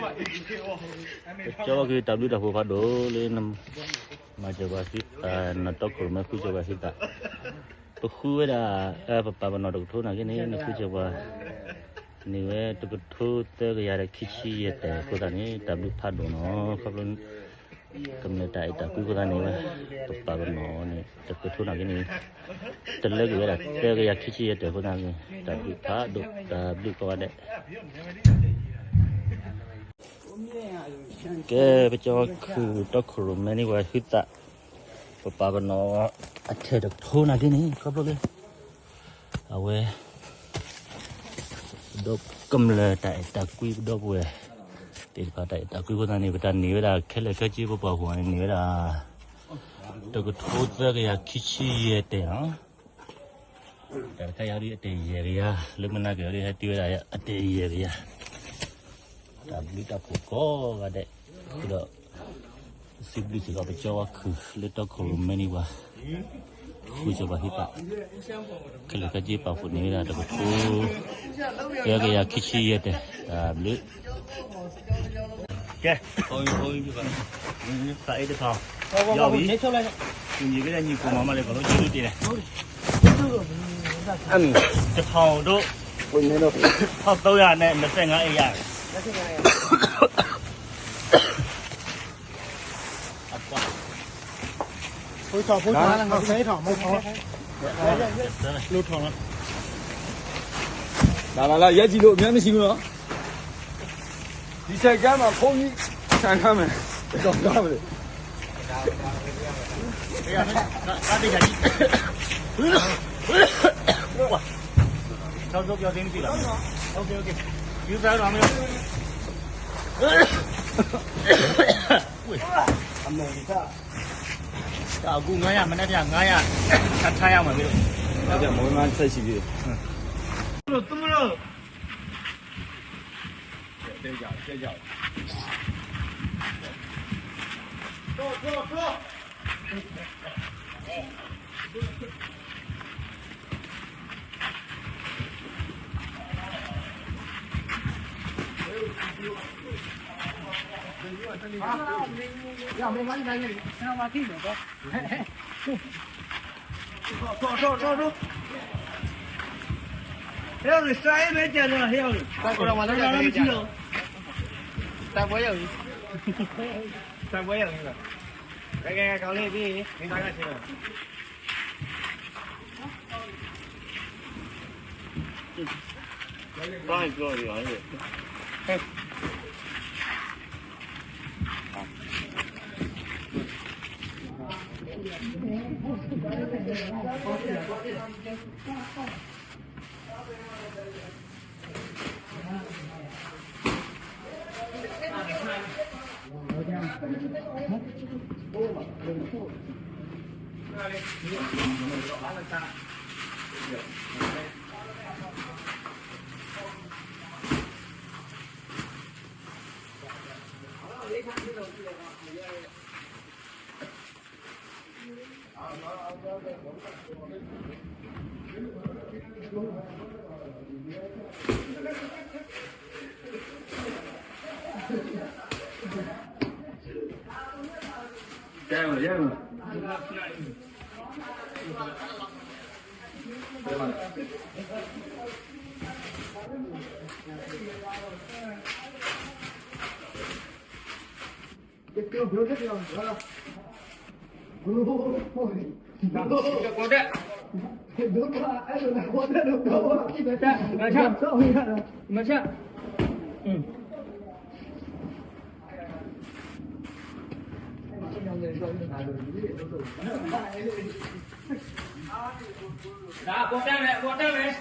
ကၠီက့ၤတၢ်ဘျုးတၢ်ဖှိၣ်ဖးဒိၣ်လၢ မၤစၢၤပှၤသုသး နတီခိၣ်ရိၣ်မဲဃုစၢၤပှၤသုသး, ပဃုဝဲဒၣ် ပပာ်ပနီၣ်တကထိနာ်က့န့ၣ် နဃုစၢၤပှၤ န့ၢ်ဝဲတကထိသၢကယၤဒီးခံဆံယဲၢ်တဲာ်အဃိသတးန့ၣ် တၢ်ဘျုးဖးဒိၣ်နီၤ ခီဖျိ ကမျၢၢ်တၢ်အဲၣ်တၢ်ကွံအဃိသတးန့ၣ်ဝဲ ပပာ်ပနီၣ်န့ၣ် တကထိနာ်က့န့ၣ် တလၢက့ၤဝဲဒၣ်သၢကယၤခံဆံယဲၢ်တဲာ်အဃိသတးန့ၣ် တၢ်ဘျုးဖးဒိၣ် တၢ်ဘျုးကိးဂၤဒဲး ကဲ ပကၠီခုၣ်တီခိၣ်ရိၣ်မဲန့ၢ်ပှၤသုသး, ပပာ်ပနီၣ်အထၢၣ်တကထိနာ်က့န့ၣ် ခီဖျိလၢ အဝဲ ဒီးကမျၢၢ်တၢ်အဲၣ်တၢ်ကွံ ပဒီပုၢ်ဝဲၢ်သ့ၣ်တဖၣ်တၢ်အဲၣ်တၢ်ကွံအဃိသတးန့ၣ် ပတၢ်န့ၢ်ဝဲဒၣ်ခဲလၢာ်ခဲဆ့ ပပှၤဟူးန့ၣ် န့ၢ်ဝဲဒၣ် တကထိသၢကယၤခံဆံယဲၢ်တဲာ်နီၤ. တၢ်တခါအံၤဒ်အတဲာ်ယဲၢ်ကယၤ လၢမုၢ်နၤက့ၤအံၤဒ်ဟဲတုၤဝဲဒၣ်အတဲာ်ယဲၢ်ကယၤ တၢ်ဘျုးတၢ်ဖှိၣ်ကိးဂၤဒဲး ဒီး စံးဘျုးစ့ၢ်ကီးပကၠီဝါခုၣ်လၢတီခိၣ်ရိၣ်မဲန့ၢ်ပှၤ ဃုစၢၤပှၤဟံသး ခဲလၢာ်ခဲဆ့ပာ်ဖှိၣ်န့ၢ်ဝဲဒၣ်တကထိ သၢကယၤခံဆံယဲၢ်တဲာ် တၢ်ဘျုး ကဲ သးအ့တထီၣ် ကူညီပေးတဲ့ညီကိုမောင်မလေးကိုလည်းကျေးဇူးတင်တယ် တထောင်တို့ ထောင့်သုံးရာနဲ့နှစ်ဆယ့်ငါးအိမ်ရတယ် ဖိထောင်ဖိထောင်ဖိထောင်မဟုတ်ဘူးလို့ထောင်လား လာလာလာ ရက်ကြည့်လို့ မျက်မရှိဘူးနော် ဒီဆိုင်ကမ်းမှာ ဖုန်းကြီးဆိုင်ကားမယ် တော်ကားမယ် ကားတေချာကြီး နောက်ဆုံးပြောသေးမရှိလား OK OK ယူစားတော့မင်း အမေရိက အခုငါးရာ မနက်ဖြန်ငါးရာ ထပ်ထားရမှာလေ ဟုတ်ကဲ့ မဝင်မန်းဆက်ရှိပြီ လို့သူမလို့ ကြည့်ကြည့်ကြည့်ကြည့်တော့တော့တော့ ဟဲရီ စါအမဲကဲလီၤ ဟဲရီ တၢ်ပွဲရောက်ပြီ တၢ်ပွဲရောက်ပြီ တၢ်ပွဲရောက်ပြီ ကဲ ကဲ ကဲ ကောင်လေး ပြီး မင်းသားက ဆင်းတော့ ဘာပြောနေပါလဲ ဒါပေါ်တက်မယ် ပေါ်တက်မယ်